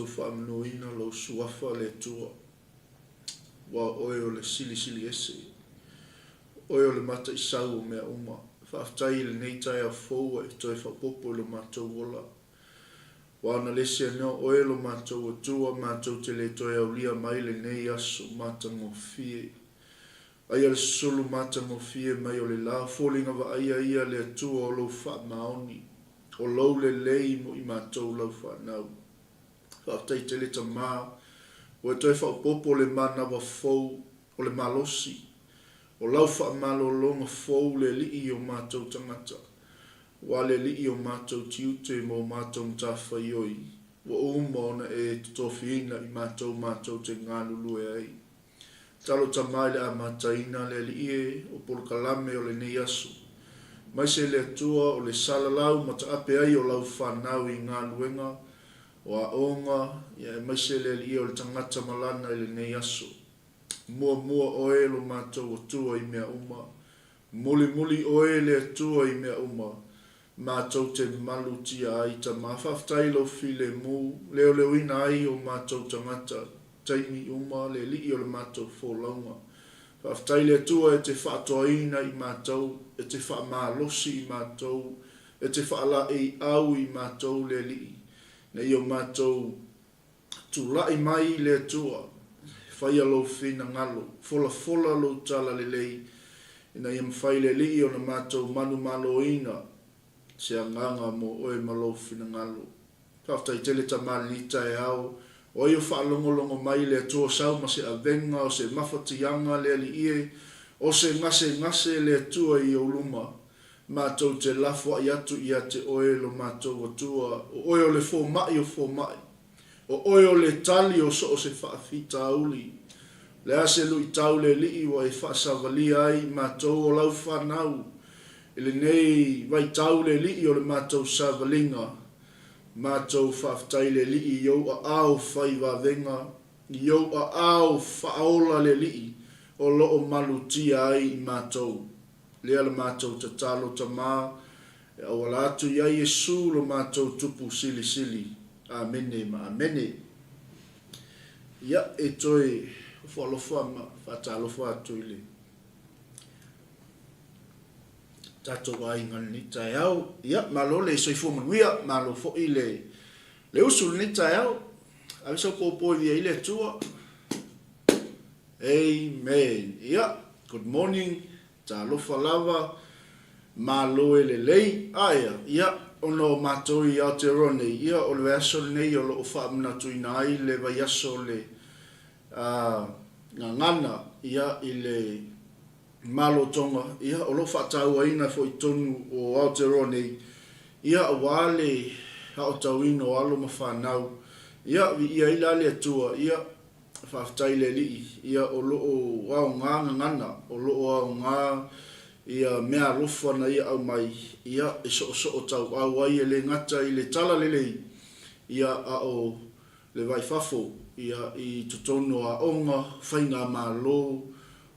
matou faamanuina Lou Suafa le Atua, aua o Oe o le Silisili Ese, o Oe o le Mataisau o mea uma. Faafetai i lenei taeao fou ua e toe faaopoopo i lo matou ola. Aua na lesi anea o Oe lo matou Atua matou te le toe aulia mai lenei aso matagofie. Aia le sulu matagofie mai o le la, foliga vaaia ia le Atua o Lou faamaoni. O lou lelei mo i matou lau fanau. Faafetai tele Tama, ua e toe faaopoopo le manawa fou o le malosi o lau faamalologa fou le Alii o matou tagata, ua le Alii o matou tiute ma o matou matafaioi, ua uma ona e totofiina i matou matou te galulue ai. Talo tama i le amataina le Alii e, o polokalame o lenei aso. Maise le Atua o le salalau ma taape ai o lau fanau i galuega, o aoga, ia aemaise le Alii o le tagata malana i lenei aso. Muamua oe lo matou Atua i mea uma. Mulimuli oe le Atua i mea uma. Matou te malutia ai Tama. Faafetai i lou filemu, leoleoina ai o matou tagata, taimi uma, le Alii o le matou folauga. Faafetai i le Atua e te faatoaina i matou, e te faamalosi i matou, e te faalaeiau i matou, le Alii, ina ia o matou Tulai mai le Atua, faia lou finagalo, folafola lou talalelei, ina ia mafai le Alii ona matou manumaloina se agaga mo oe ma lou finagalo. Faafetai tele Tama lenei taeao, o ai o faalogologo mai le Atua sau ma se avega o se mafatiaga le Alii e, o se gasegase le Atua i ou luma, matou te lafoai atu ia te oe lo matou Atua, o oe o le fomai o fomai, o oe o le tali o so o se faafitauli. O le a se luitau le Alii ua e faasavalia ai i matou o lau fanau i lenei vaitau le Alii o le matou savaliga, matou faafetai le Alii i ou aao fai vavega, i ou aao faaola le Alii o lo o malutia ai i matou. Lea la matou tatalo Tama e auala atu ia Iesu lo matou Tupu Silisili. Amene ma amene. Ia, e toe ofo alofa ma faatalofa atu i le tatou aiga i lenei taeao. Ia, malo le soifua manuia, malo foi le, le usu i lenei taeao. Ave sau pōpō i ai le Atua. Amen. Ia, good morning. Talofa lava. Malo e lelei. Aea, ia, ona o matou i Aotearoa nei, ia, o le vaiaso lenei o lo o faamanatuina ai le vaiaso o le uh, gagana, ia, i le Malo Tonga, ia, o lo o faatauaina foi i totonu o Aotearoa nei, ia, aua le aotauina o alo ma fanau. Ia, viia ai la le Atua, ia, Faafetai i le Alii, ia o lo o aoga gagana, o lo o aoga ia mea alofa na ia aumai, ia e soosoo tauau ai e le gata i le talalelei, ia a o le vai fafo, ia i totonu o aoga, faigamalo,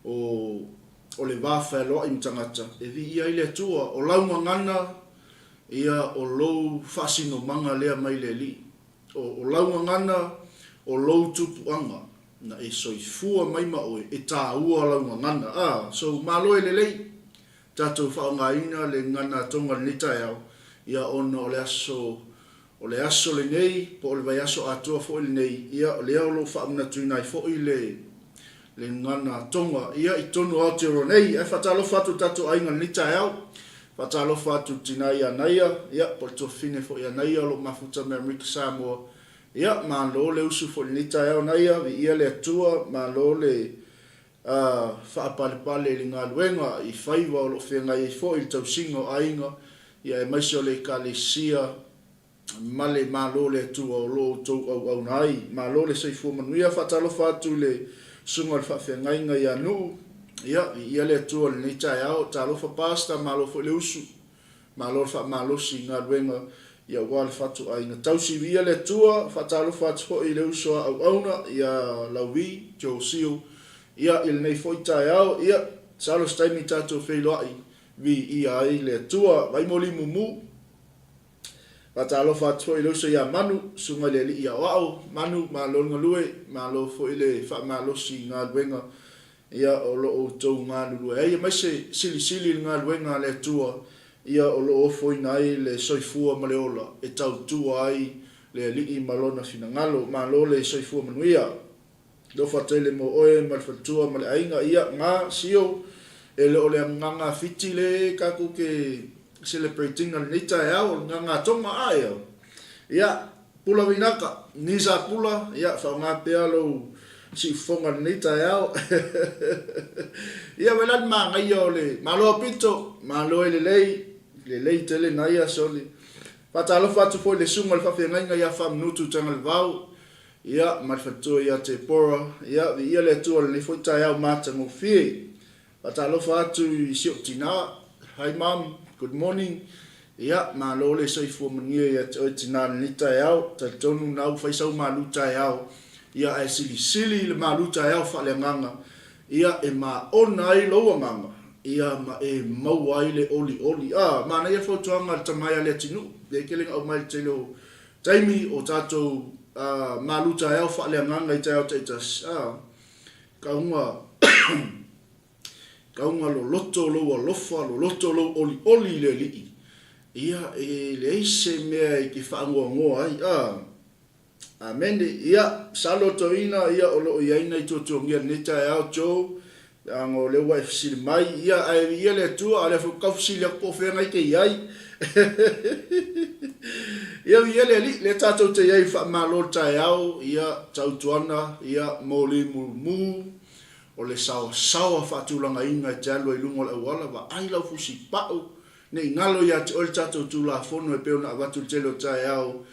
o o le va fealoai ma tagata, e viia ai le Atua. O lau gagana, ia o lou faasinomaga lea mai le Alii. O lau gagana, o lou tupuaga, na e soifua mai ma oe, e tāua lau gagana. A, so malo e lelei tatou faaaogaina le gagana a Tonga i lenei taeao, ia ona o le aso, o le aso lenei, po o le vaiaso atoa foi lenei, ia o lea o lo o faamanatuina ai foi le, le gagana Tonga, ia i totonu o Aotearoa nei. Ae faatalofa atu i le tatou aiga i lenei taeao. Faatalofa atu i le tina ia Naia, ia, po o le tuafafine foi ia Naia o lo o mafuta mai Amerika Samoa. Ia, malo le usu foi i lenei taeao Naia, viia le Atua, malo le uh, faapalepale i le galuega i faiva o lo o feagai ai foi i le tausiga o aiga, ia aemaise o le Ekalesia ma le Malo le Atua o lo outou auauna ai. Malo le soifua manuia. Faatalofa atu i le Susuga o le Faafeagaiga ia Nuu. Ia, viia le Atua i lenei taeao. Talofa Pastor, malo foi le usu. Malo le faamalosi i galuega ia aua le fatuaiga tausi. Viia le Atua. Faatalofa atu foi i le uso a auauna ia Lauvi, Joe Seal. Ia, i lenei foi taeao. Ia, masalo se taimi tatou feiloai, viia ai le Atua. Vaimoli mumu. Faatalofa atu foi i le uso ia Manu, Susuga i le Alii Aoao, Manu, malo le galue, malo foi le faamalosi i galuega ia o lo o outou galulue ai, aemaise silisili le galuega a le Atua ia o lo o ofoina ai le soifua ma le ola e tautua ai le Alii ma Lona finagalo. Malo le soifua manuia. Alofa tele mo oe ma le faletua ma le aiga. Ia, nga, sio, e le o le agaga fiti le tatou te celebrate ina lenei taeao, o le agaga tonga a ia. Ia, Pula Vinaka, ni sa pula, ia, faaaoga pea lou siufofoga i lenei taeao. Ia, vaai la le manaia o le Malo Aupito, Malo e lelei, lelei tele na ia soli. Faatalofa atu foi i le susuga i le faafeagaiga ia Faamanutu Tagalevao, ia, ma le faletua ia Tepora, ia, viia le Atua i lenei foi taeao matagofie. Faatalofa atu i si ou tina, Hi mom, good morning. Ia, malo le soifua manuia ia te oe tina i lenei taeao. Talitonu na ua fai sau malu taeao, ia ae silisili le malu taeao faaleagaga, ia e maona ai lou agaga, ia ma e maua ai le olioli. Ah, manaia le fautuaga a le tama ia Leatinuu, e tele na aumai i le tele o taimi o tatou malu taeao faaleagaga i taeao taitasi, ah, kauga kauga loloto lou alofa, loloto lou olioli i le Alii, ia e leai se mea e te faanoanoa ai, ah. Amene. Ia, masalo toeaina, ia, o lo o i ai nai tuatuagia i lenei taeao, Joe, leaga o lea ua e fesili mai, ia, ae viia le Atua, a o lea foi ou te tau fesili atu po o fea na e te i ai. Ia, viia le Alii, lea tatou te i ai i faamalo le taeao, ia, tautuana, ia, moli mumu, o le saoasaoa faatulagaina e te alu ai i luga o le auala, vaai lau fusi pau, ne i galo ia te oe le tatou Tulafono e pei ona avatu i le tele o taeao,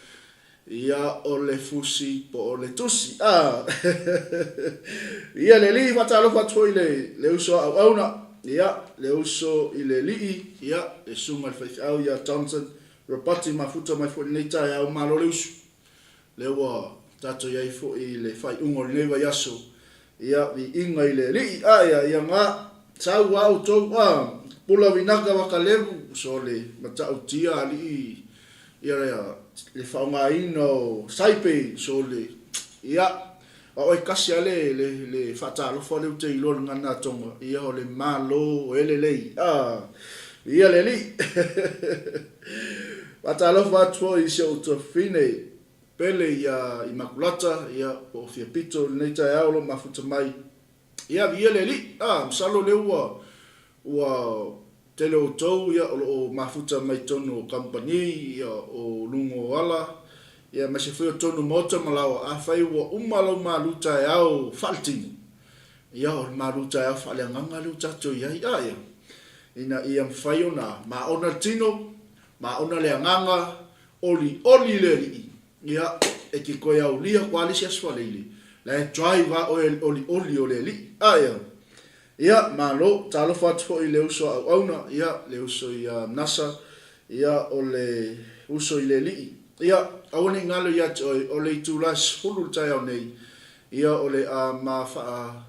Ia, o le fusi po o le tusi. A! Ia, le alii, faatalofa atu foi i le, le uso a auauna. Ia, le uso i le alii, ia, le susuga i le faifeau ia Johnson Robati mafuta mai foi i lenei taeao. Malo le uso. Lea ua tatou i ai foi i le faaiuga o lenei vaiaso. Ia, viiga i le Alii. A, ia, ia nga, sau a outou, a, pula vinaka vakalevu, so le matautia alii, ia, ia, le faaaogaina o saipe, so le, ia, a oe kasi a le, le, le faatalofa lea ou te iloa i le gagana Tonga, ia, o le Malo e lelei, a, ia le Alii. Faatalofa atu foi i si ou tuafafine, Pele ia Imakulata, ia, po o Fiapito i lenei taeao o lo o mafuta mai. Ia, viia le Alii. A, masalo o lea ua, ua tele outou, ia, o lo o mafuta mai totonu o kamupani, ia, o luga o ala, ia, aemaise foi o totonu o maota ma laoa. Afai ua uma lau malu taeao faaletino, ia, o le malu taeao faaleagaga lea ua tatou i ai. A, ia, ina ia mafai ona maona le tino, maona le agaga, Olioli le alii, ia, e te toe aulia koa le isi aso faleile, la e drive a oe le olioli o le alii. A ia. Ia, malo, talofa atu foi i le uso a auauna, ia, le uso ia Nasa, ia, o le uso i le alii. Ia, aua ne i galo ia te oe, o le itula e 10 le taeao nei, ia, o le a ma faa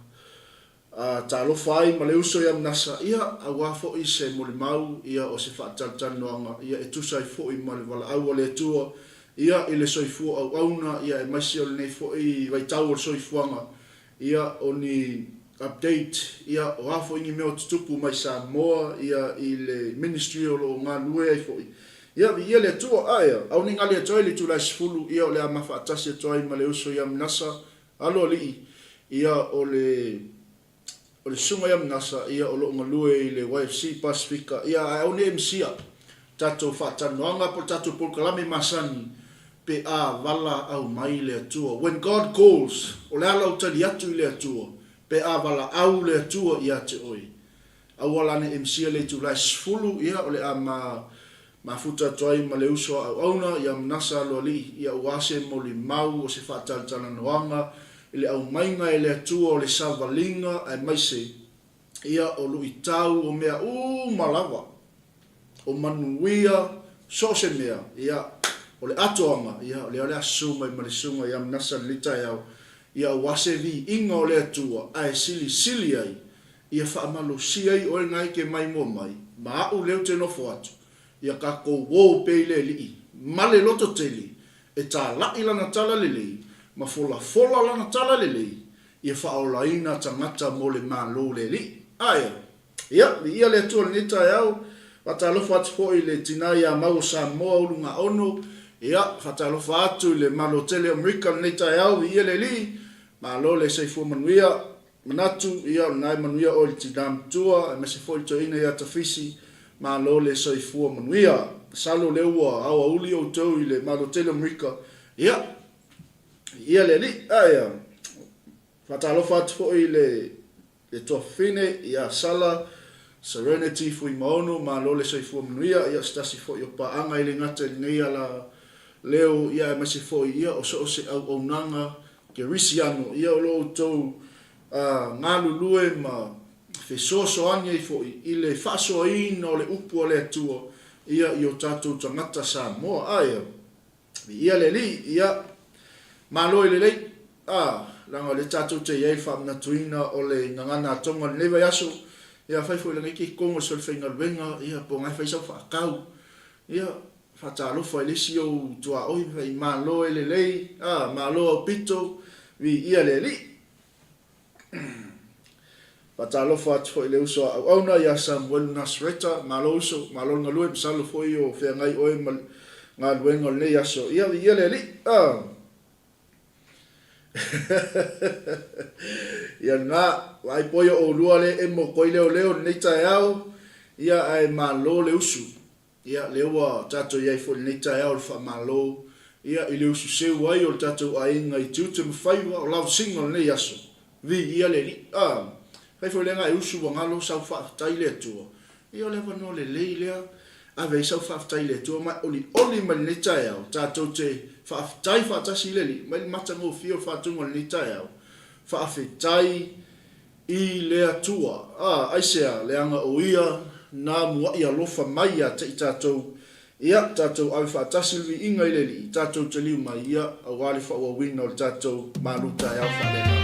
A talofa ai ma le uso ia Manasa, ia, aua foi se molimau, ia, o se faatalatalanoaga, ia, e tusa ai foi ma le valaau a le Atua, ia, i le soifua auauna, ia, aemaise o lenei foi vaitau o le soifuaga, ia, o ni update, ia, o a foi ni mea o tutupu mai Samoa, ia, i le ministry o lo o galulue ai foi. Ia, viia le Atua. A, ia, aua ne i gale atu ai le itula e 10, ia, o le a ma faatasi atu ai ma le uso ia Manasa, Alo alii, ia o le o le susuga ia Manasa, ia o lo o galue i le YFC Pasifika, ia ae aua ne i e misia tatou faatalanoaga po o le tatou polokalame masani pe a valaau mai le Atua. When God calls, o le a lau tali atu i le Atua pe a valaau le Atua ia te oe. Aua la ne i misia le itula e 10, ia, o le a ma mafuta atu ai ma le uso a auauna ia Manasa Aloalii, ia ua se molimau o se faatalatalanoaga i le aumaiga e le Atua o le savaliga aemaise, ia, o luitau o mea uma lava. O manuia so o se mea, ia, o le atoaga, ia, o lea o le a susu mai ma le susuga ia Manasa i lenei taeao, ia aua se viiga o le Atua, ae silisili ai, ia faamalosia ai oe na e te maimoa mai, ma a'u lea ou te nofo atu, ia tatou o pea i le Alii. ma le lototele e tālaʻi lana talalelei ma folafola lana talalelei ia faaolaina tagata mo le Malo o le Alii. Ae, ia, viia le Atua i lenei taeao, faatalofa atu foi i le tina ia Mau o Samoa Ulugaono, ia, faatalofa atu i le Malo tele o Amerika i lenei taeao, viia le Alii, malo le soifua manuia. Manatu, ia, o lena e manuia oe le tina matua, aemaise foi le toeaina ia Tafisi, malo le soifua manuia. Masalo o lea ua aoauli outou i le Malo tele o Amerika, ia, viia le Alii. Ae, faatalofa atu foi i le le tuafafine ia Sala Serenity Fuimaono, malo le soifua manuia, ia o se tasi foi o paaga e le gata i lenei ala leo, ia aemaise foi ia o so o se auaunaga Kerisiano, ia o lo outou galulue ma fesoasoani ai foi i le faasoaina o le upu a le Atua ia i o tatou tagata Samoa. Ae Viia le Alii, ia, malo i lelei, a, leaga o lea tatou te i ai i le faamanatuina o le gagana a Tonga i lenei vaiaso, ia, afai foi leaga e te i totonu o le solifaigaluega, ia, po o na e fai sau faatau, ia, faatalofa i le isi ou tuaoi, fai, malo e lelei, a, malo aupito, viia le Alii. Faatalofa atu foi i le uso a auauna ia Samuelu Nasareta, malo uso, malo le galue, masalo foi o feagai oe ma galuega o lenei aso. Ia, viia le Alii. Ah. Ia lena, vaai poi o oulua le emo koi leoleo lenei taeao, ia ae malo le usu. Ia, lea ua tatou i ai foi i lenei taeao o le faamalo, ia, i le usu seu ai o le tatou aiga i tiute ma faiva o lavasiga o lenei aso. Viia le Alii. A, fai foi lea na e usu ua galo sau faafetai i le Atua. Ia, o le avanoa lelei lea, ave ai sau faafetai i le Atua ma e olioli mai lenei taeao, tatou te faafetai faatasi i le Alii, mai le matagofie o le faatuga o lenei taeao. Faafetai. I le Atua. A, aisea, leaga o Ia na muaʻi alofa mai ia te i tatou, ia, tatou ave faatasi le viiga i le Alii, tatou te liu mai ia, aua le faaauauina o le tatou malu taeao faaleagaga.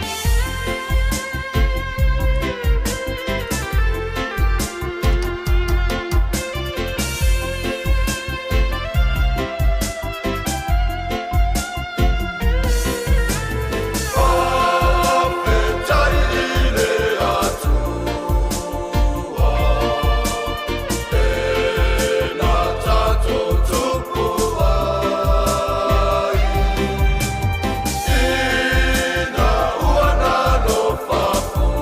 Faafetai i le Atua, e na tatou tupu ai, ina ua nalofa fua,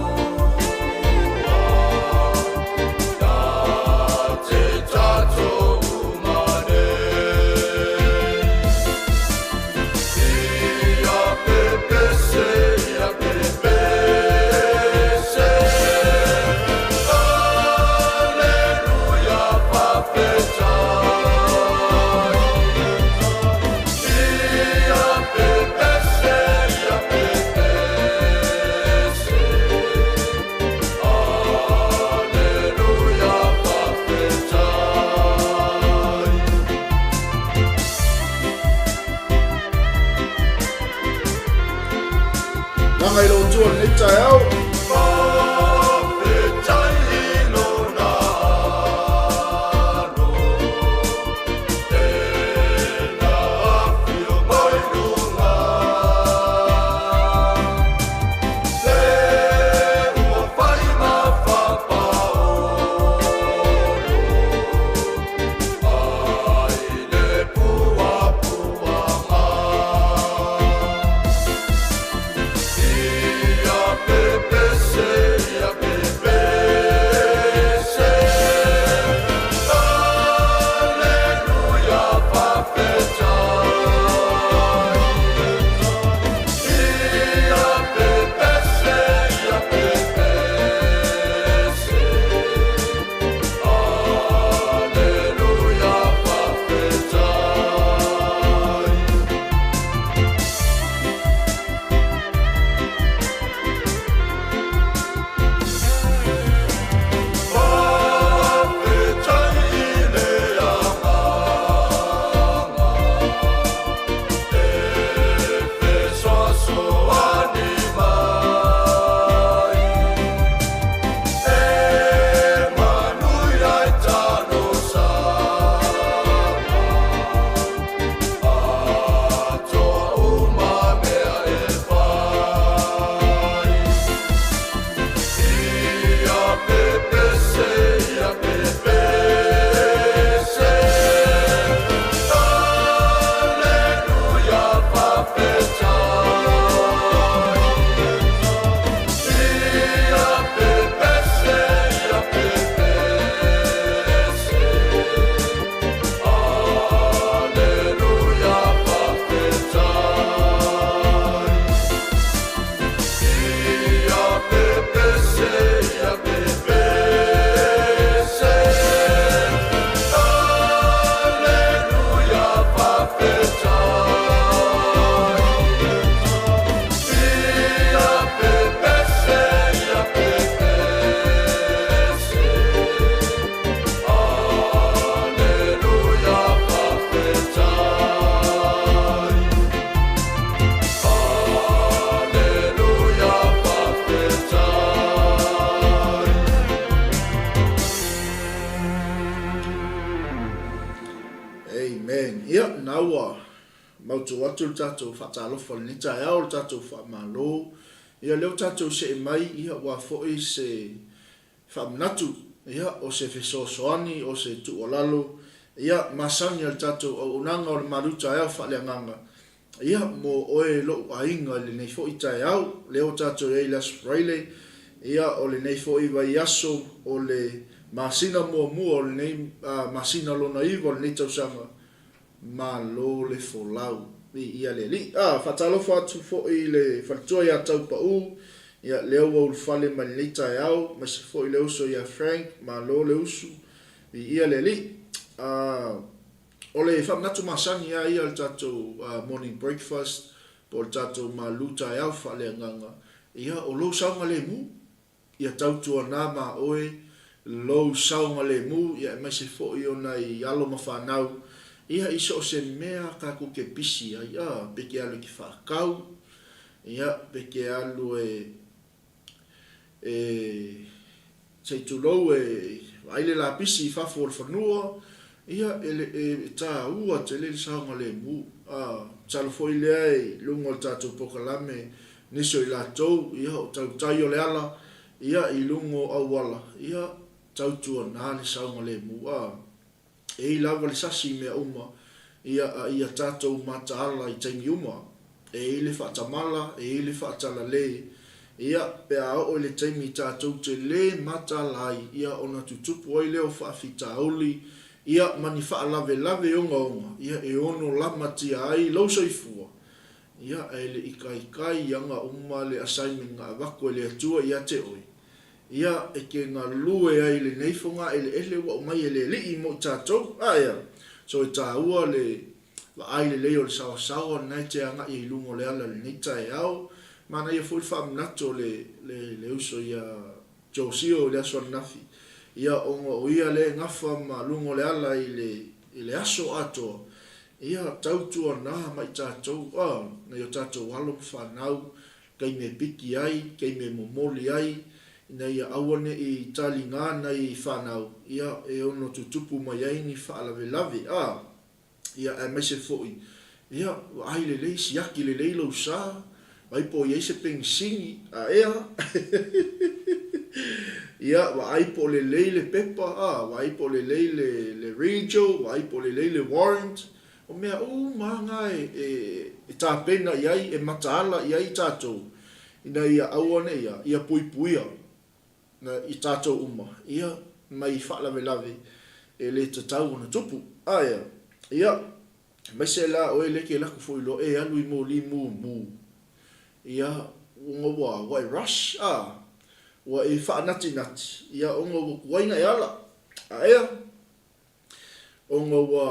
ia te tatou uma nei. Langa i lo outou lenei taeao. Faafetai i lona alo, e na afio mai luga. Le ua fai ma fapaolo, ai le puapuaga. mautu atu le tatou faatalofa i lenei taeao, le tatou faamalo. Ia lea ua tatou see mai, ia ua foi se faamanatu, ia o se fesoasoani, o se tuualalo, ia masani a le tatou auaunaga o le malu taeao faaleagaga, ia mo oe lou aiga i lenei foi taeao. Lea ua tatou i ai i le Aso Faraile, ia o lenei foi vaiaso o le masina muamua o lenei masina lona iva o lenei tausaga, Malo le folau. Viia le Alii. A, faatalofa atu foi i le faletua ia Taupau, ia lea ua ulufale mai lenei taeao, aemaise foi le uso ia Frank, malo le usu. Viia le Alii. A, o le faamanatu masani lava ia o le tatou morning breakfast po o le tatou malu taeao faaleagaga, ia o lou saogalemu. Ia tautuana ma oe lou saogalemu, ia aemaise foi o nai alo ma fanau, ia i so o se mea tatou te pisi ai, a, pe te alu e te faatau, ia, pe te alu e, e, se i tulou, e vaai le lapisi i fafo o le fanua, ia, e, e, e taua tele le saogalemu. A, masalo foi lea i luga o le tatou polokalame Nisi o i latou, ia, o tautai o le ala, ia, i luga o auala, ia, tautuana le saogalemu, a, e i lava le sasi i mea uma, ia, a ia tatou mataala i taimi uma. E i le faatamala, e i le faatalale, ia, pe a oo i le taimi tatou te lē mataala ai, ia, ona tutupu ai lea o faafitauli, ia, ma ni faalavelave ogaoga, ia, e ono lamatia ai lou soifua, Ia, ae le i kaikai aga uma le assignment na avatu e le Atua ia te oe, ia, e te galue ai i lenei fogaeleele ua aumai e le Alii mo i tatou. A ea? So e taua le vaai lelei o le saoasaoa lena e te agai ai i luga o le ala i lenei taeao. Manaia foi le faamanatu o le, le, le uso ia Josio i le aso ananafi, ia, ona o ia lea e gafa ma luga o le ala i le, i le aso atoa, ia, tautuana ma i tatou, a, nai o tatou alo ma fanau, taimi e piki ai, taimi e momoli ai, ina ia aua ne i taliga nai fanau, ia, e ono tutupu mai ai ni faalavelave, a. Ia, aemaise foi, ia, vaai lelei, siaki lelei lou sa, vaai po o i ai se penisini, a ea? Ia, vaai po o lelei le pepa, a, vaai po o lelei le, le rego, vaai po o lelei le warrant. O mea uma lava na e, e, e tapena i ai, e mataala i ai tatou, ina ia aua ne i, ia, ia puipuia. Na i tatou uma, ia, mai faalavelave e le tatau ona tupu. Aea, ia, aemaise la oe lea e te lako foi loa e alu i moli mumu, ia, ona ua, ua e rush, a, ua e faanatinati, ia, ona ua tuai na e ala. Aea. Ona ua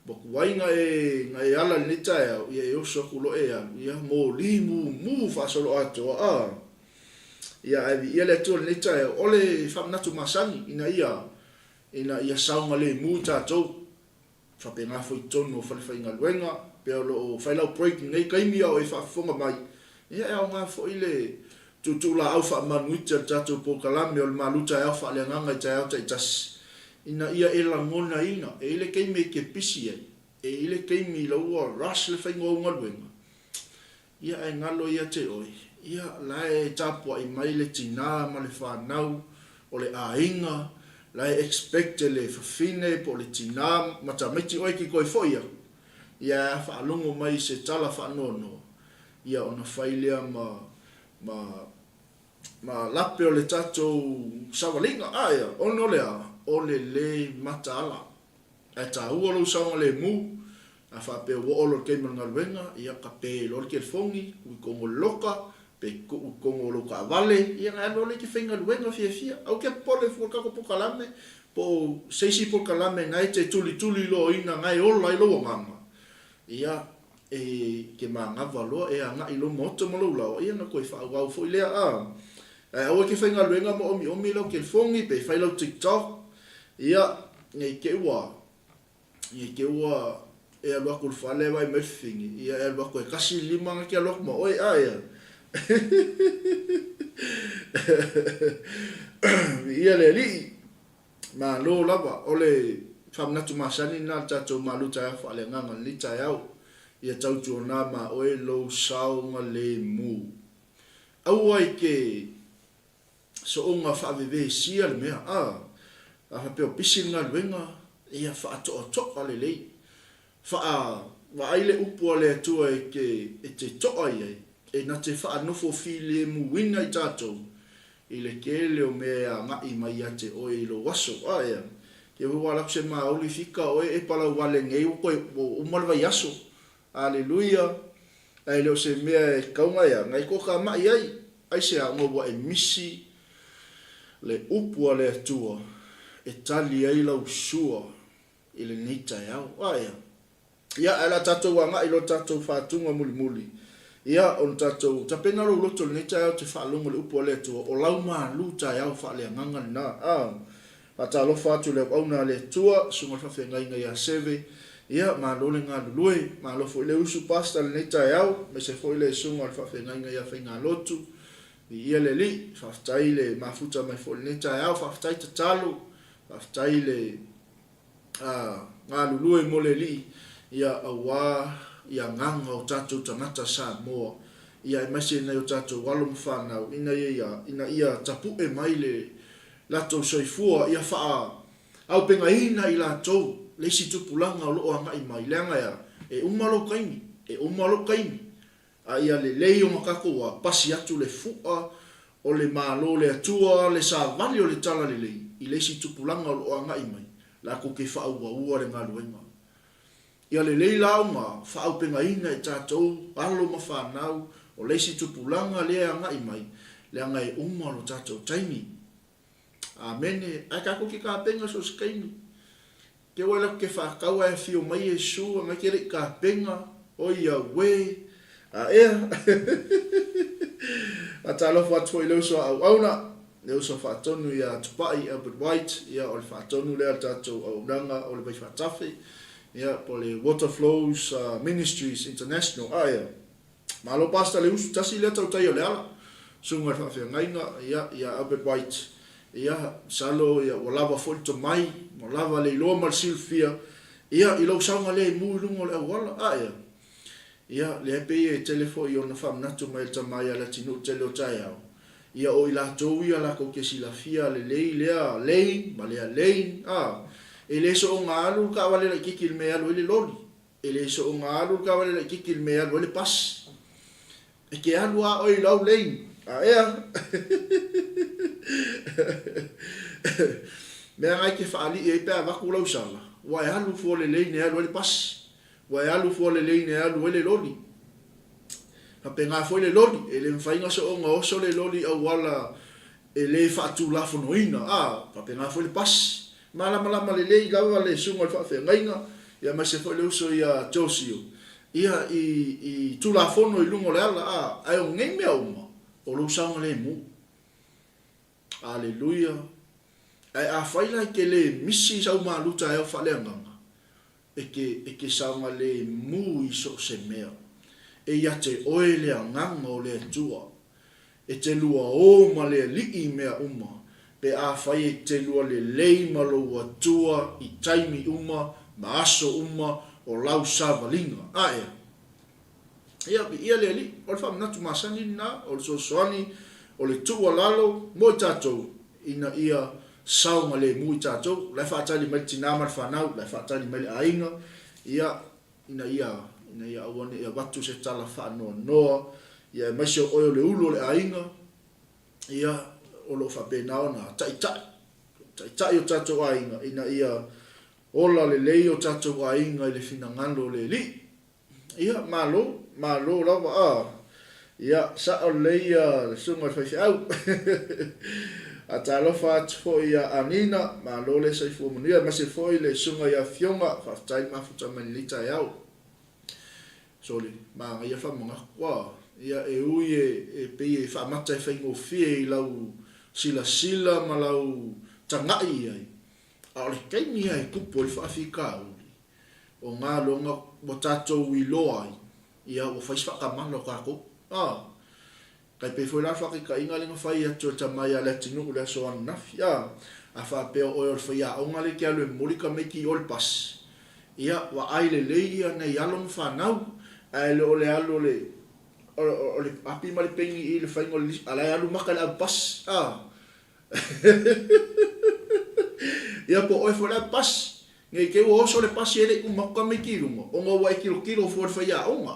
ua tuai na e na e ala i lenei taeao, ia e oso atu loa e alu, ia moli mumu faasoloatoa, a. Ia ae viia le Atua i lenei taeao, o le faamanatu masani ina ia ina ia saogalemu i tatou. Faapena foi i totonu o falefaigaluega, pea o lo o fai lau break i lenei taimi a o e faafofoga mai, ia e aoga foi le tuutuulaau faamanuita i le tatou polokalame o le Malu Taeao Faaleagaga i taeao taitasi, ina ia e lagonaina, e i ai le taimi e te pisi ai, e i ai le taimi la ua rush le faiga o au galuega, Ia ae galo ia te oe, ia la e tapuai mai le tina ma le fanau o le aiga, la e expect le fafine po o le tina ma tamaiti oe ki koe foi aku, ia ae a faalogo mai i se tala faanoanoa, ia ona fai lea ma ma ma lape o le tatou savaliga, a ia, ona o le a? O le le mataala. Ae taua lou saogalemu, a faapea ua oo loa i le taimi o le galuega, ia kape loa le telefoni, tuu i totonu o le loka, pe tuu i totonu o lou taavale, ia ona e alu loa lea e te faigaluega fiafia. Aua te popole fua i le tatou polokalame, po o se isi polokalame na e te tulituliloaina na e ola ai lou agaga, ia, e te manava loa e agai i lou maota ma lou laoa, ia ona toe faaauau foi lea, a. Ae aua e te faigaluega ma omiomi lau telefoni pe fai lau TikTok, ia, ne i te i ua, ne i te i ua e alu atu i le fale e vaai mai le fafine, ia e alu atu e tasi le lima na te alu atu ma oe, a ia. Viia le Alii, malo lava, o le. faamanatu masani lena le tatou malu taeao faaleagaga i lenei taeao, ia tautuana ma oe lou saogalemu. Aua i ke sooga faavevesia le mea, a, a faapea o pisi le galuega, ia faatoatoa lelei. Faa, vaai le upu a le Atua e te, e te toa i ai, e na te faanofo filemuina i tatou i le tele o mea e agai mai ia te oe i lou aso. A ea, ke ua alu atu se maoli fika oe e palau wale nei ua toe, ua uma le vaiaso. Aleluia! Ae le o se mea e tatau ona ea, na e toatamai ai, aisea ona ua e misi le upu a le Atua e tali ai lau sua i lenei taeao. A ea? Ia, ae o le a tatou agai loa tatou faatuga mulimuli, ia, ona tatou tapena lou loto i lenei taeao te faalogo i le upu a le Atua, o lau malu taeao faaleagaga lena. A, faatalofa atu i le auauna a le Atua, Susuga i le Faafeagaiga ia Seve, ia, malo le galulue, malo foi le usu Pastor i lenei taeao, aemaise foi le Susuga i le Faafeagaiga ia Faigalotu, viia le Alii, faafetai le mafuta mai foi i lenei taeao, faafetai tatalo, faafetai le galulue mo le Alii, ia, aua i agaga o tatou tagata Samoa, ia, aemaise nai o tatou alo ma fanau, ina ia, ina ia tapu'e mai le latou soifua, ia faaaupegaina i latou le isi tupulaga o lo o agai mai, leaga e a? E uma lou taimi, e uma lou taimi, A ia lelei ona tatou a pasi atu le fu'a o le Malo o le Atua le savali o le Talalelei i le isi tupulaga o lo o agai mai, latou te faaauaua le galuega. Ia lelei la ona faaaupegaina e tatou alo ma fanau o le isi tupulaga lea e agai mai, leaga e uma lo tatou taimi. Amene. Ae tatou te tapena so o se taimi. Te wai laku te whakau ae whio mai Iesu, a ngai te lei tapenga, oi auē. A ea. Faatalofa atu foi i le uso a auauna, le uso faatonu ia Tupai Albert White, ia o le faatonu lea o le tatou auaunaga o le vai faatafe, ia po o le Water Flows Ministries International. A ea. Malo Pastor le usu, tasi lea tautai o le ala, susuga i le faafeagaiga, ia, ia Albert White, ia, masalo, ia, ua lava foi le tomai, ua lava le iloa ma le silafia, ia, i lou saogalemu i luga o le auala, a ea? Ia, lea e pei e tele foi ona faamanatu mai e le tama ia Leatinuu i le tele o taeao, ia, o i latou ia latou te silafia lelei lea lane ma lea lane, a, e le soona alu le taavale laitiiti i le mea e alu ai le loli. E le soona alu le taavale laitiiti i le mea e alu ai le pasi. E te alu lava oe i lau lane. A ea? Mea na e te faalii ai pe a avatu lau sala, ua e alu fua le lane e alu ai le pasi. Ua e alu fua le lane e alu ai le loli. Faapena foi le loli, e le mafai ona soona oso le loli i auala e le faatulafonoina, a, faapena foi le pasi. Malamalama lelei lava le susuga i le faafeagaiga, aemaise foi le uso ia Josio, ia, i, i Tulafono i luga o le ala, a, ae o nei mea uma, o lou saogalemu. Aleluia. Ae afai la e te le misi sau malu taeao faaleagaga, E te, e te saogalemu i so o se mea. E ia te oe le agaga o le Atua. E te lua ō ma le Alii i mea uma, pe afai e te lua lelei ma lou Atua i taimi uma ma aso uma o lau savaliga. A ea? Ia, viia le Alii. O le faamanatu masani lena, o le fesoasoani, o le tuualalo mo i tatou, ina ia saogalemu i tatou. O la e faatali mai le tina ma le fanau, o la e faatali mai le aiga, ia, ina ia, ina ia aua ne i avatu se tala faanoanoa, ia aemaise o oe o le ulu o le aiga, ia, o lo o faapena ona taitai, taitai o tatou aiga, ina ia ola lelei o tatou aiga i le finagalo o le Alii. Ia, malo, malo lava, a. Ia, sao lelei ia le susuga i le faifeau. Faatalofa atu foi ia Anina, malo le soifua manuia, aemaise foi le susuga ia Fioga, faafetai le mafuta mai lenei taeao. Sole, manaia faamanatu, a. Ia, e ui e, e pei e faamata e faigofie i lau silasila ma lau taga'i i ai, a o le taimi lava e tupu ai le faafitauli, O galuega ua tatou iloa ai, ia ua fai si faatamala o tatou. A! Tai pei foi la le faataitaiga lea na fai atu e le tama ia Leatinuu i le aso ananafi. A! A faapea o oe o le faiaoga lea e te alu e momoli tamaiti i o i le pasi, ia, vaai lelei ia nai alo ma fanau, ae le o le alu o le, o le api ma le peni i le faiga o le lisi, a o la e alu maka i le ave pasi, a. Ia po o oe foi le ave pasi, ne i te i ua oso le pasi e le i uma atu tamaiti i luga, ona ua e tilotilo fua i le faiaoga.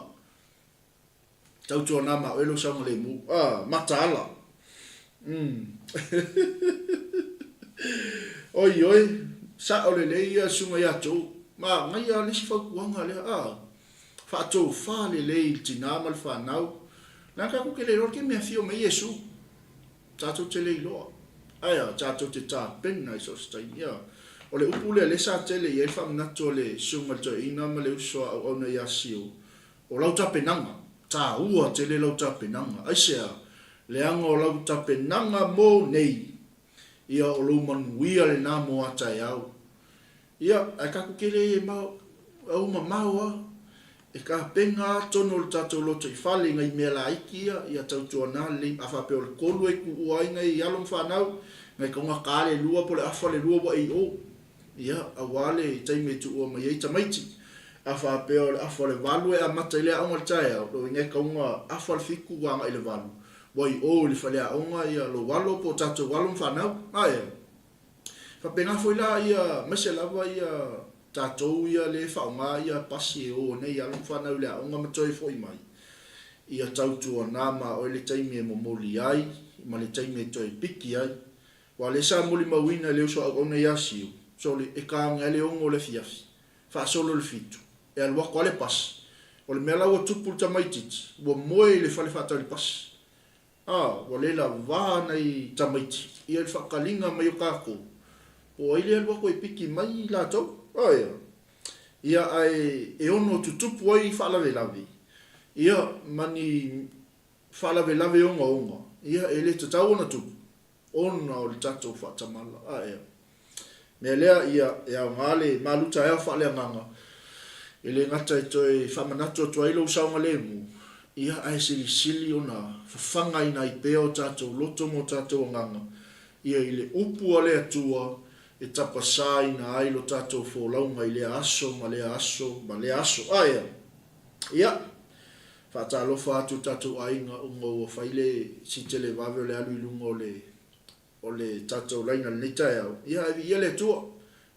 Tautuana ma oe lou saogalemu. Ah, mataala. Umm. Oi oi, sao lelei ia susuga ia Joe. Manaia le isi fautuaga lea. Ah, faatofa lelei i le tina ma le fanau. Leaga tatou te le iloa le taimi e afio mai ai Iesu. Tatou te le iloa. Ae a, tatou te tapena i so o se taimi. Ia, o le upu lea lea sa tele i ai le faamanatu a le susuga i le toeaina ma le uso a auauna ia Sio, O lau tapenaga, taua tele lau tapenaga. Aisea? Leaga o lau tapenaga mo nei, ia o lou manuia lena mo a taeao. Ia, ae tatou te le mau, au mamao a. E tapena a tonu o le tatou lotoifale i nai mea laiti ia, ia tautuana lelei. A faapea o le kolu e tuua ai nai alo ma fanau, nai taugata le lua po o le afa le lua ua e i o. Ia, aua le taimi e tuua mai ai tamaiti. A faapea o le afa o le valu e amata i le aoga i le taeao, lona uiga e tauga afa le fitu ua agai i le valu, ua i o i le faleaoga ia lou alo po o tatou alo ma fanau. Ae, faapena foi la ia, aemaise lava ia tatou ia lea e faaaoga ia pasi e o ai nei alo ma fanau i le aoga ma toe foi mai, ia tautuana ma oe le taimi e momoli ai ma le taimi e toe piki ai. Aua o lea sa molimauina e le uso auauna ia Siu, sole, e ka age a le ono o le afiafi, faasolo i le fitu, e alu atu a le pasi. O le mea la ua tupu i le tamaititi, ua moe i le fale faatali pasi. A, ua le lavā nai tamaiti, ia i le faataliga mai o tatou, po o ai le alu atu e piki mai i latou. Aia. Ia, ae e ono tutupu ai faalavelave, ia, ma ni faalavelave ogaoga, ia, e le tatau ona tupu. Ona o le tatou faatamala. Ae a? Mea lea, ia, e aoga le malu taeao faaleagaga, e le gata e toe faamanatu atu ai lou saogalemu, ia, ae silisili ona fafagaina ai pea o tatou loto ma o tatou agaga, ia, i le upu a le Atua e tapasaina ai lo tatou folauga i lea aso ma lea aso ma lea aso. Ae a? Ia, Faatalofa atu i tatou aiga ona ua fai le si televave o le alu i luga o le o le tatou laina i lenei taeao. Ia ae viia le Atua.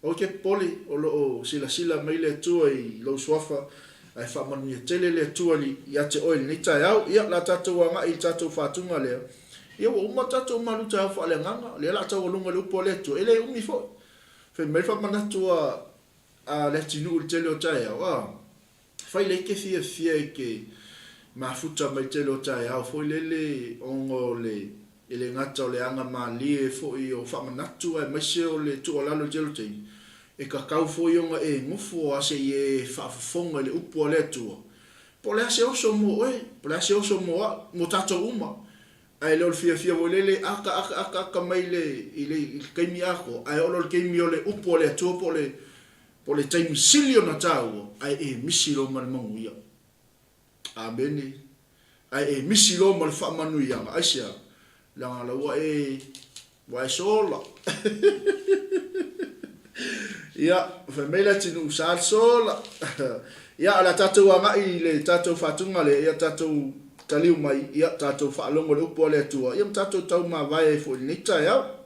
Aua e te popole, o lo o silasila mai le Atua i lou suafa, ae faamanuia tele le Atua ia te oe i lenei taeao. Ia, o le a tatou agai i le tatou faatuga lea. Ia ua uma tatou malu taeao faaleagaga, o lea o le a taualuga i le upu a le Atua. E le umi foi. Fai mai le faamanatu a le atinuu i le tele o taeao, a. Fai lea e te fiafia i te mafuta mai tele o taeao foi lele ona o le e le gata o le aga malie foi o faamanatu aemaise o le tuualalo i le tele o taimi, e tatau foi ona e nofo a se i e faafofoga i le upu a le Atua. Po o le a se oso mo oe, po o le a se oso mo au, mo tatou uma. Ae le o le fiafia foi lele aka aka aka aka mai i le i le taimi atoa, ae oo loa i le taimi o le upu a le Atua po o le O le taimi sili ona taua, ae e misi loa ma le manuia. Amene. Ae e misi loa ma le faamanuiaga. Aisea? Leaga la ua e, ua e sola. Ia, fai mai le atinuu sa le sola. Ia, o le a tatou agai i le tatou faatuga lea, ia tatou taliu mai, ia tatou faalogo i le upu a le Atua, ia ma tatou taumavae ai foi i lenei taeao.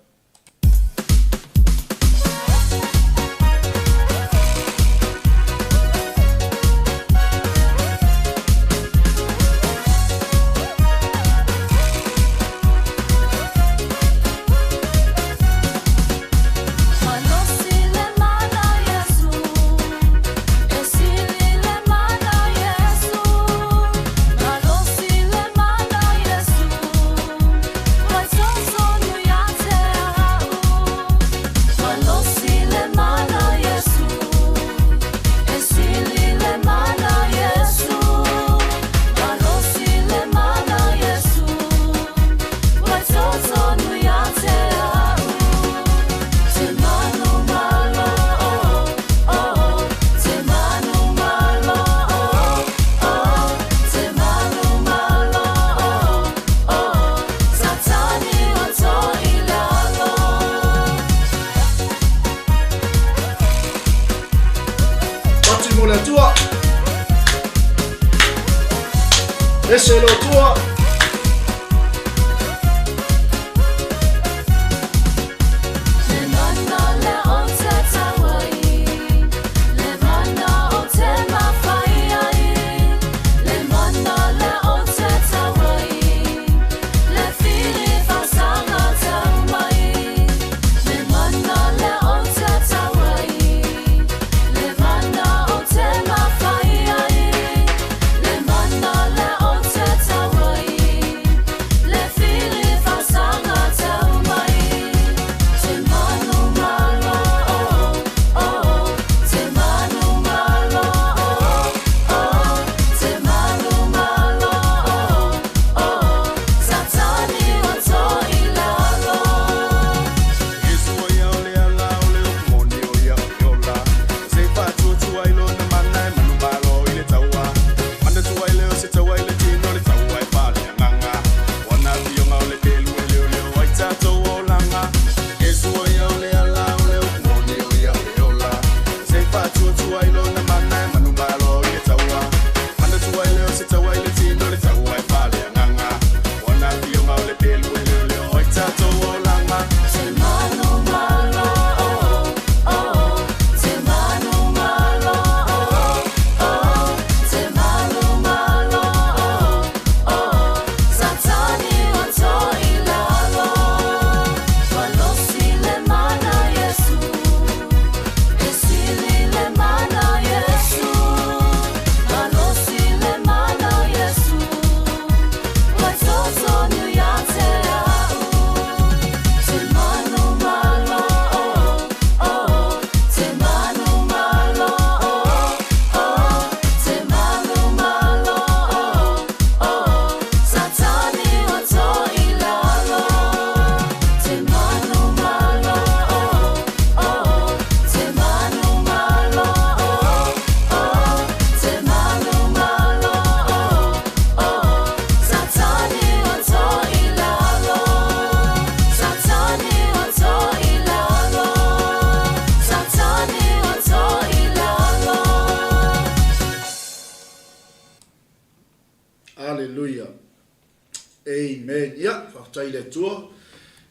Amen. Ia, faafetai i le Atua,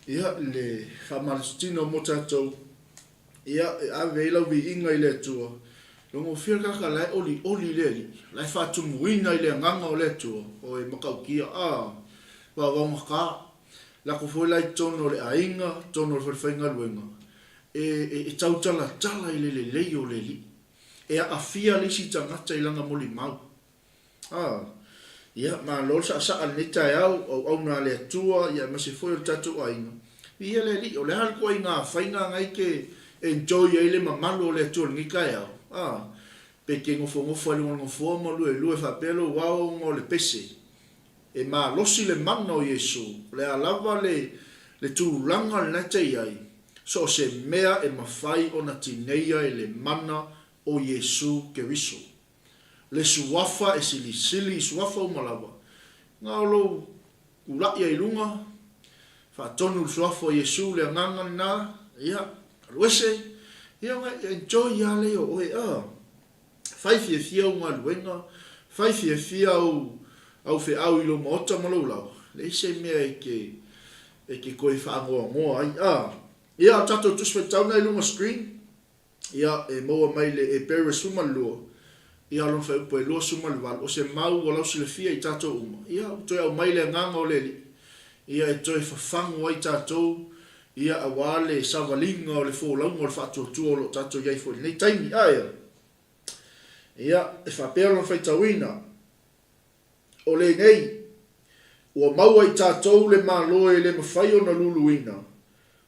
ia, i le faamalositino mo tatou, ia, e ave ai lau viiga i le Atua. Logofia le tagata la e olioli i le Alii, la e faatumuina i le agaga o le Atua, o e matautia, a, vaovaogata. Lako foi la i totonu o le aiga, totonu o le falefaigaluega, e, e, e tautalatala i le lelei o le Alii. E aafia le isi tagata i lana molimau. A, ia, malo le saasaa i lenei taeao, auauna a le Atua, ia aemaise foi o le tatou aiga. Viia le Alii, o le a le ituaiga faiga na e te enjoy ai le mamalu o le Atua i lenei taeao? A, pe te nofonofo ai i luga o le nofoa ma luelue faapea lou ao ona o le pese. E malosi le mana o Iesu, o le a lava le, le tulaga lena e te i ai, so o se mea e mafai ona tineia e le mana o Iesu Keriso. Le suafa e silisili i suafa uma lava, na o lou ulaʻi ai luga, faatonu le suafa o Iesu le agaga lena, ia, alu ese, ia ona enjoy lava lea o oe, a. Fai fiafia au galuega, fai fiafia au au feau i lou maota ma lou laoa, leai se mea e te e te toe faanoanoa ai, a. Ia, o tatou Tusi Faitau na i luga screen, Ia, e maua mai le Eperu e 12, ia lona fuaiupu e 28, o se mau ua lausilafia i tatou uma, ia, ua toe aumai le Agaga o le Alii, ia, e toe fafagu ai tatou, ia, aua le savaliga o le folauga o le faatuatua o lo o tatou i ai foi i lenei taimi. A ia, ia, e faapea lona faitauina, O lenei, ua maua i tatou le Malo e le mafai ona luluina,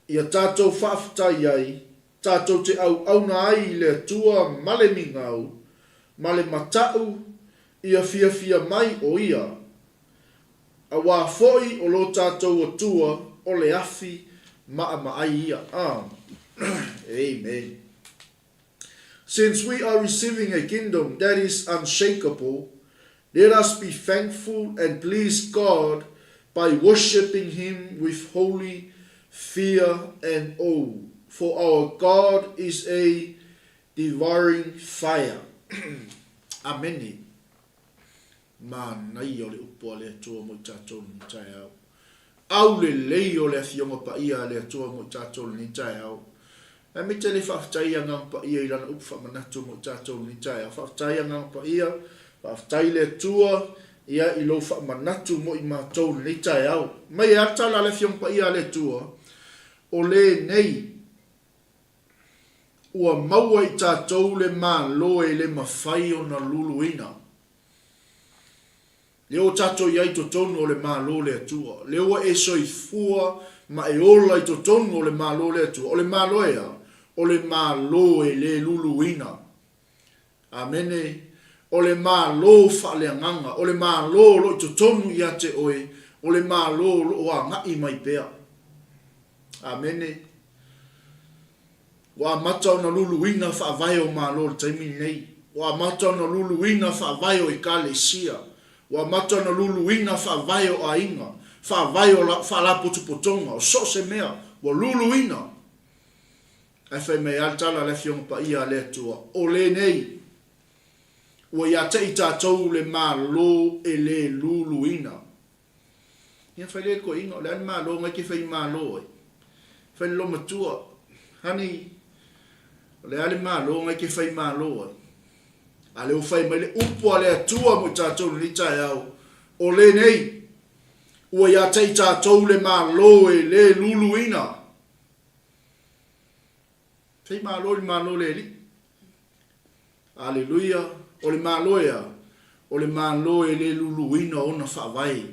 ia tatou faafetai ai, tatou te auauna ai i le Atua ma le migao, ma le mata'u, ia fiafia mai o Ia. Auā foi o lo tatou Atua o le afi maʻamaʻai ia. Amen. Since we are receiving a kingdom that is unshakable, let us be thankful and please God by worshipping Him with holy fear and awe, for our God is a devouring fire. Amene. Manaia o le upu a le Atua mo i tatou lenei taeao. Aulelei o le Afioga Paia a le Atua mo i tatou lenei taeao. Ae me tele faafetai i Agaga Paia i Lana upu faamanatu mo i tatou lenei taeao. Faafetai Agaga Paia, faafetai le Atua ia i lou faamanatu mo i matou lenei taeao. Mai e a le tala a le Afioga Paia a le Atua, o lenei ua maua i tatou le Malo e le mafai ona luluina. Lea ua tatou i ai i totonu o le Malo o le Atua. Lea ua e soifua ma e ola i totonu o le Malo o le Atua. O le Malo e a? O le Malo e le luluina. Amene. O le Malo faaleagaga. O le Malo o lo o i totonu ia te oe. O le Malo o lo o agai mai pea. Amene. Ua amata ona luluina faavae o Malo i le taimi lenei. Ua amata ona luluina faavae o Ekalesia. Ua amata ona luluina faavae o aiga, faavae o faalapotopotoga, o so o se mea, ua luluina. Ae fai mai lava le tala a le Afioga Paia a le Atua, O lenei, ua ia te i tatou le Malo e le luluina. Ia fai lea toeaina, o le a le Malo na e te fai Malo ai? Fai le loomatua, Honey, o le a le Malo na e te fai Malo ai? A lea ua fai mai le upu a le Atua mo i tatou i lenei taeao, o lenei, ua ia te i tatou le Malo e le luluina. Fai Malo i le Malo o le Alii. Aleluia! O le Malo e a? O le Malo e le luluina ona faavae.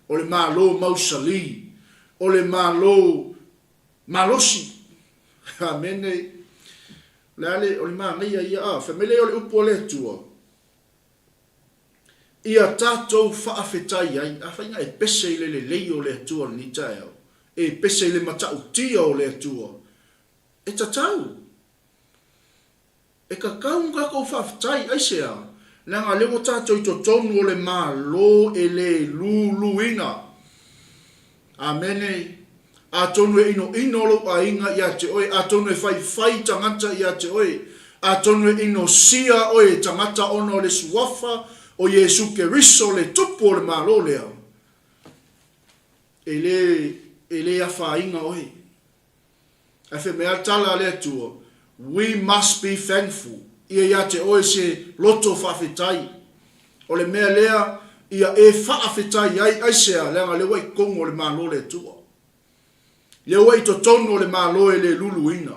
O le Malo mausali. O le Malo malosi. Amene. O le a le, o le manaia ia, a, fai mai lea o le upu a le Atua, ia tatou faafetai ai. Afai na e pese i le lelei o le Atua i lenei taeao, e pese i le matautia o le Atua, e tatau. E tatau ona tatou faafetai, aisea? Leaga lea ua tatou i totonu o le Malo e le luluina. Amene. Atonu e inoino lou aiga ia te oe, atonu e faifai tagata ia te oe, atonu e inosia oe e tagata ona o le Suafa o Iesu Keriso le Tupu o le Malo lea. E le, e le afaina oe. Ae fai mai lava le tala a le Atua, We must be thankful. Ia ia te oe se loto faafetai. O le mea lea, ia e faafetai ai, aisea, leaga lea ua i totonu o le Malo o le Atua. Lea ua i totonu o le Malo e le luluina.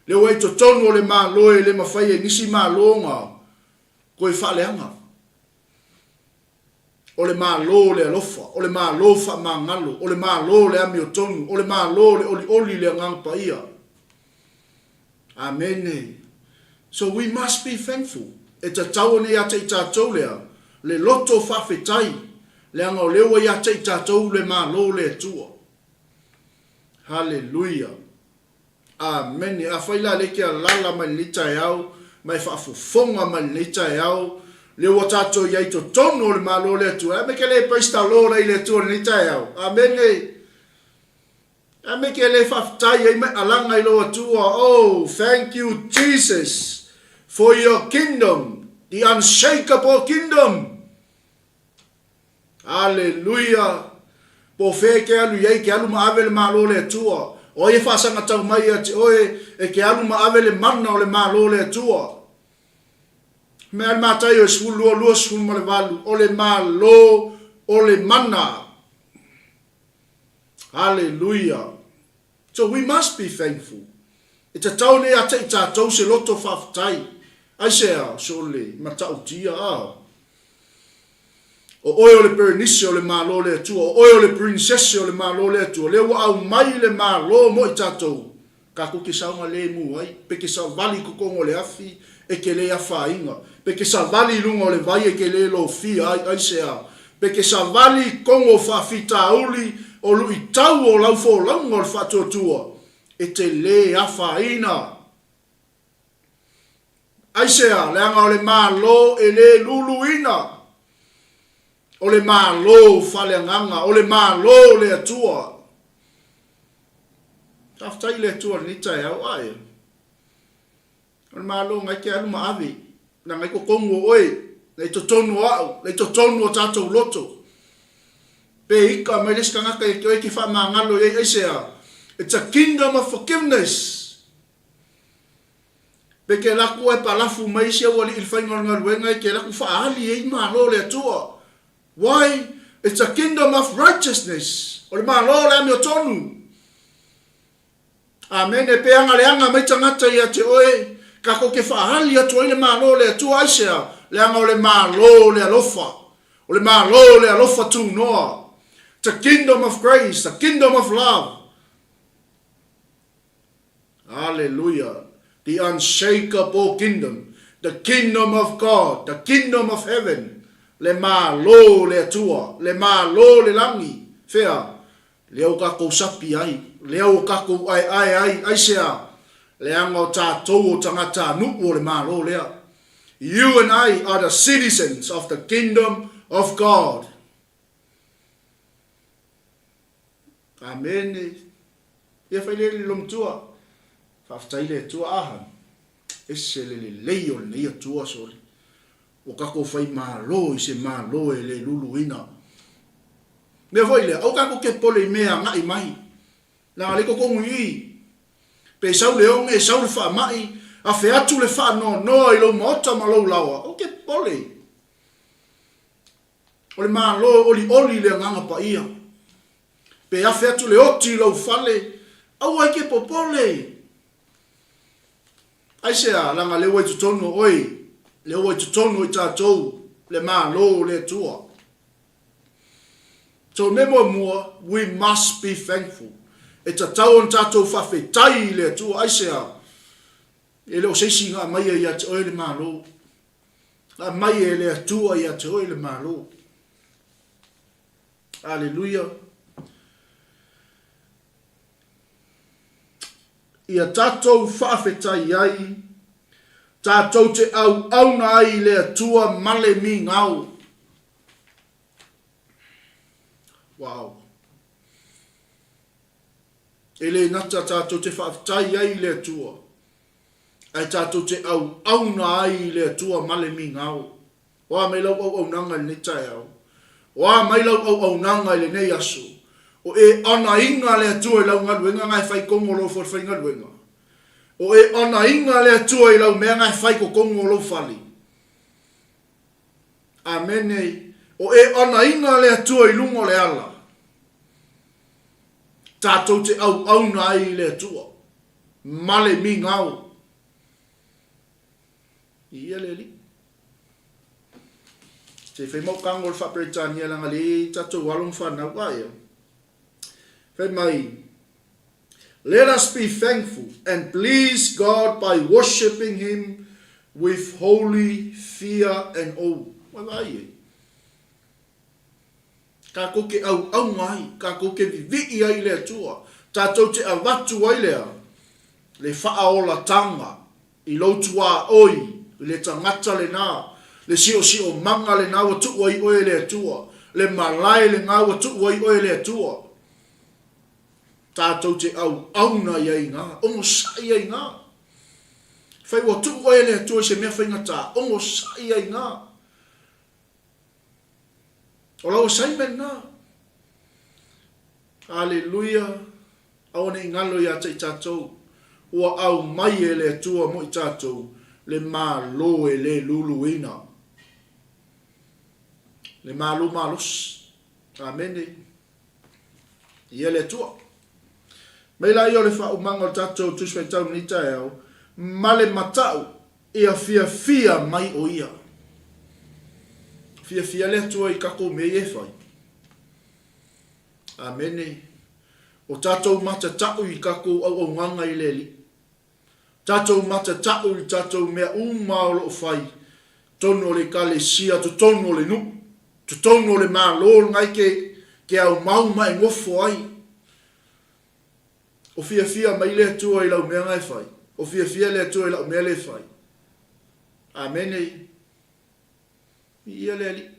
Lea ua i totonu o le Malo e le mafai e nisi Malo ona toe faaleaga. O le Malo o le alofa, o le Malo faamagalo, o le Malo o le amiotonu, o le Malo o le olioli i le Agaga Paia. Amene. So we must be thankful. E tatau ona ia te i tatou lea, le loto faafetai, leaga o lea ua ia te i tatou le Malo o le Atua. Haleluia. Amene. Afai la lea e te alala mai lenei taeao ma e faafofoga mai lenei taeao, lea ua tatou i ai i totonu o le Malo o le Atua, e make le praise the Lord ai le Atua i lenei taeao. Amene. E make le faafetai ai ma e alaga i lou Atua. Oh, thank you Jesus for your kingdom, the unshakable kingdom. Aleluia! Po o fea e ke alu i ai, ke alu ma ave le Malo o le Atua. O ai e faasagatau mai ia te oe e ke alu ma ave le mana o le Malo o le Atua? Mea le Mataio e 12, 28, o le Malo o le mana. Aleluia! So we must be thankful. E tatau nei ia te i tatou se loto faafetai. Aisea, sole, matautia, a. O oe o le Perenise o le Malo o le Atua, o oe o le Prinsese o le Malo o le Atua, lea ua aumai le Malo mo i tatou, tatou te saogalemu ai, pe te savali i totonu o le afi, e te le afaina, pe te savali i luga o le vai e te le lofia ai, aisea, pe te savali i totonu o faafitauli o luitau o lau folauga o le faatuatua, e te le afaina. Aisea? Leaga o le Malo e le luluina. O le Malo faaleagaga, o le Malo o le Atua. Faafetai i le Atua i lenei taeao. Ae, o le Malo na e te alu ma ave, leaga i totonu o oe, na i totonu o au, na i totonu o tatou loto. Pe ika mai le isi tagata ia te oe e te faamagalo i ai, aisea? It's a kingdom of forgiveness. Pe ke laku ai palafu mai isi aualii i le faiga o le galuega e ke laku faaali ai Malo o le Atua. Why? It's a kingdom of righteousness. O le Malo o le amiotonu. Amene. Pe agaleaga mai tagata ia te oe, kakou ke faaali atu ai le Malo o le Atua. Aisea? Leaga o le Malo o le alofa. O le Malo o le alofa tunoa. The kingdom of grace, the kingdom of love. Hallelujah! The unshakable kingdom, the kingdom of God, the kingdom of heaven, le Malo o le Atua, le Malo o le Lagi, fea? Lea ua tatou sapi ai, lea ua tatou aeae ai, aisea? Leaga o tatou o tagatanuu o le Malo lea. You and I are the citizens of the kingdom of God. Amene. Ia fai le lomatua. Faafetai le Atua aha. Ese le lelei o lenei Atua sole. Ua tatou fai malo i se malo e le luluina. Mea foi lea, aua tatou te pole i mea e agai mai. Leaga lea e totonu i i. Pe sau le oge, sau le faamai, afe atu le faanoanoa i lou maota ma lou laoa, aua te pole. O le Malo e olioli le Agaga Paia. Pe afe atu le oti i lou fale, aua e te popole! Aisea, leaga lea ua i totonu o oe, lea ua i totonu o i tatou le Malo o le Atua. So, mea muamua, we must be thankful. E tatau ona tatou faafetai i le Atua. Aisea, e le o se isi na aumaia ia te oe le Malo. Na aumai e le Atua ia te oe le Malo. Aleluia. Ia tatou faafetai ai, tatou te auauna ai i le Atua ma le migao. Wow. E le gata tatou te faafetai ai i le Atua, ae tatou te auauna ai i le Atua ma le migao. O a mai lau auaunaga i lenei taeao? O a mai lau auaunaga i lenei aso? O e anaina le Atua i lau galuega na e fai tonu o lou falefaigaluega. O e anaina le Atua i lau mea na e fai totonu o lou fale. Amene. O e anaina le Atua i luga o le ala. Tatou te auauna ai i le Atua ma le migao. Ia le Alii. Se i fai mau kago o le faa-Peretania leaga lea e i ai tatou alo ma fanau a ea. Fai mai, Let us be thankful and please God by worshipping him with holy fear and awe. Ua vaai ai. Tatou te auauna ai, tatou te vivii ai i le Atua, tatou te avatu ai lea le faaolatanga i lou tuaoi i le tagata lena, le siosiomaga lena ua tuu ai oe e le Atua, le malae lena ua tuu ai oe e le Atua. Tatou te auauna i ai i ina, onosai ai i ina. Fai ua tuu oe e le Atua i se mea faigata, onosai ai i ina. O lau assignment lena. Aleluia. Aua ne i galo ia te i tatou, ua aumai e le Atua mo i tatou le Malo e le luluina. Le Malo malosi. Amene. Ia le Atua. Mai laia o le faaumaga o le tatou Tusi Faitau i lenei taeao, ma le matau Ia fiafia mai o ia. Fiafia le Atua i tatou mea ia e fai. Amene. O tatou matatau i tatou auaunaga i le Alii. Tatou matatau i tatou mea uma o lo o fai, totonu o le Ekalesia, totonu o le nuu, totonu o le Malo lena e te, te aumau ma e nofo ai. O fiafia mai le Atua i lau mea na e fai. O fiafia le Atua i la'u mea lea e fai. Amene. Viia le Alii.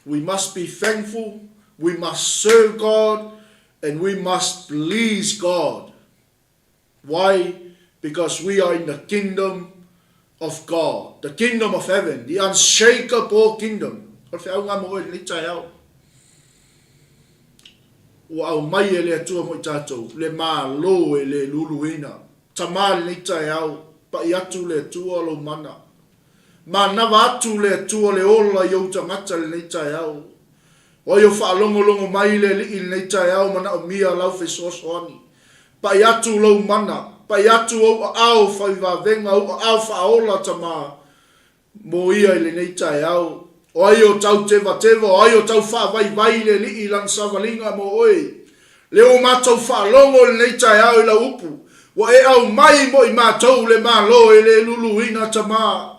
We must be thankful, we must serve God, and we must please God. Why? Because we are in the kingdom of God, the kingdom of heaven, the unshakable kingdom. O le feauga mo oe i lenei taeao. Ua aumai e le Atua mo i tatou, le Malo e le luluina. Tama i lenei taeao, pai atu le Atua lou mana. Manava atu le Atua le ola i ou tagata i lenei taeao. O ai o faalogologo mai le Alii i lenei taeao manaomia lau fesoasoani. Pai atu lou mana, pai atu ou aao fai vavega, ou aao faaola Tama mo ia i lenei taeao. O ai o tau tevateva, o ai o tau faavaivai le Alii i lana savaliga mo oe. Lea ua matou faalogo i lenei taeao i lau upu, ua e aumai mo i matou le Malo e le luluina Tama.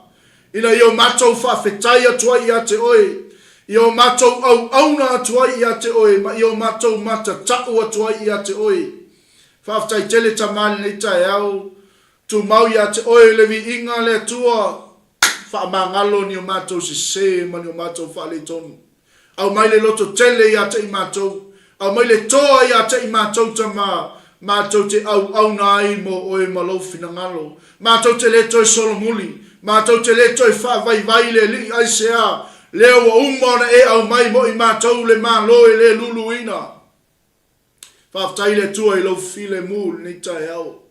Ina ia o matou faafetai atu ai ia te oe, ia o matou auauna atu ai ia te oe, ma ia o matou matatau atu ai ia te oe. Faafetai tele Tama i lenei taeao, tumau ia te oe le viiga le Atua, faamagalo ni o matou sese ma ni o matou faaletonu. Aumai le loto tele ia te i matou, aumai le toa ia te i matou Tama, matou te auauna ai mo Oe ma Lou finagalo. Matou te le toe solomuli, matou te le toe faavaivai le Alii aisea, lea ua uma ona E aumai mo i matou le Malo e le luluina. Faafetai i le Atua i Lou filemu i lenei taeao.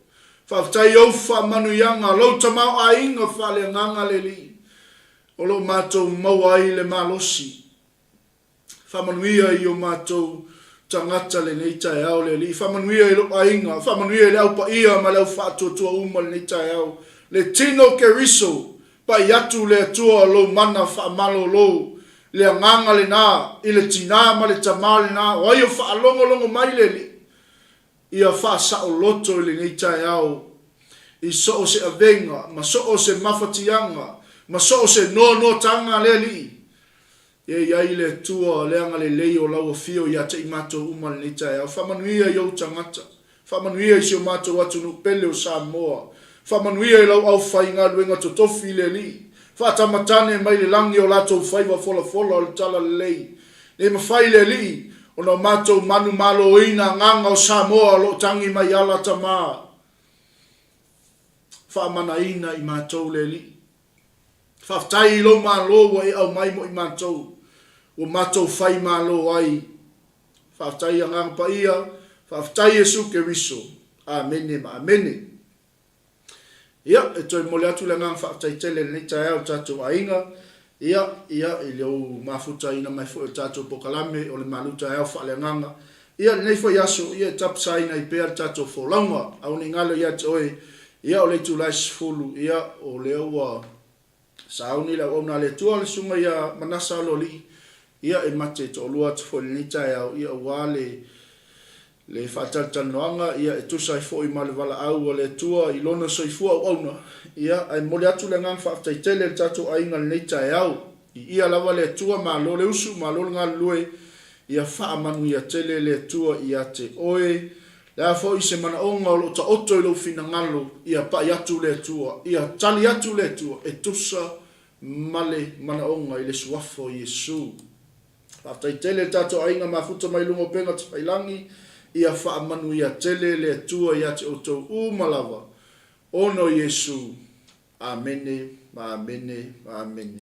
Faafetai i Ou faamanuiaga, Lou tamaoaiga faaleagaga le Alii, o lo o matou maua ai le malosi. Faamanuia i o matou tagata lenei taeao, le Alii. Faamanuia i lou aiga, faamanuia i le Au Paia ma le Au Faatuatua uma lenei taeao. Le tino Keriso, Pai atu le Atua lou mana faamalolo, le agaga lena i le tinā ma le tamā lena, o ai o faalogologo mai le Alii, ia faasaoloto i lenei taeao i so o se avega ma so o se mafatiaga ma so o se noanoataga a le Alii. Ia i ai le Atua le agalelei o lau afio ia te i matou uma lenei taeao. Faamanuia i ou tagata. Faamanuia i si o matou atunuu pele o Samoa. Faamanuia i lau aufaigaluega totofi i le Alii. Faatamatane mai le lagi o latou faiva folafola o le talalelei. Nei mafai le Alii ona o matou manumaloina agaga o Samoa o lo o tagi mai ala tama. Faamanaina i matou le Alii. Faafetai i lou Malo ua e aumai mo i matou, ua matou fai malo ai. Faafetai Agaga Paia, faafetai Iesu Keriso. Amene ma amene. Ia, e toe momoli atu le agaga faafetai tele i lenei taeao i le tatou aiga, ia, ia, i le ou mafutaina mai foi o le tatou pokalame o le malu taeao faaleagaga. Ia, lenei foi aso, ia, e tapasaina ai pea le tatou folauga. Aua ne i galo ia te oe, ia, o le itula e 10, ia, o lea ua sauni le auauna a le Atua, le Susuga ia Manasa Aloalii, ia, e mate toalua atu foi i lenei taeao, ia, aua le Le faatalatalanoaga, ia, e tusa ai foi ma le valaau a le Atua i Lona soifua auauna, ia, ae momoli atu le agaga faafetai tele i le tatou aiga i lenei taeao. Viia lava le Atua, malo le usu, malo le galulue, ia faamanuia tele le Atua ia te oe. Le a foi se manaoga o lo o taoto i lou finagalo, ia pai atu le Atua, ia tali atu le Atua e tusa ma le manaoga i le Suafa o Iesu. Faafetai tele le tatou aiga mafuta mai luga o upega tafailagi, ia faamanuia tele le Atua ia te outou uma lava, ona o Iesu. Amene ma amene ma amene.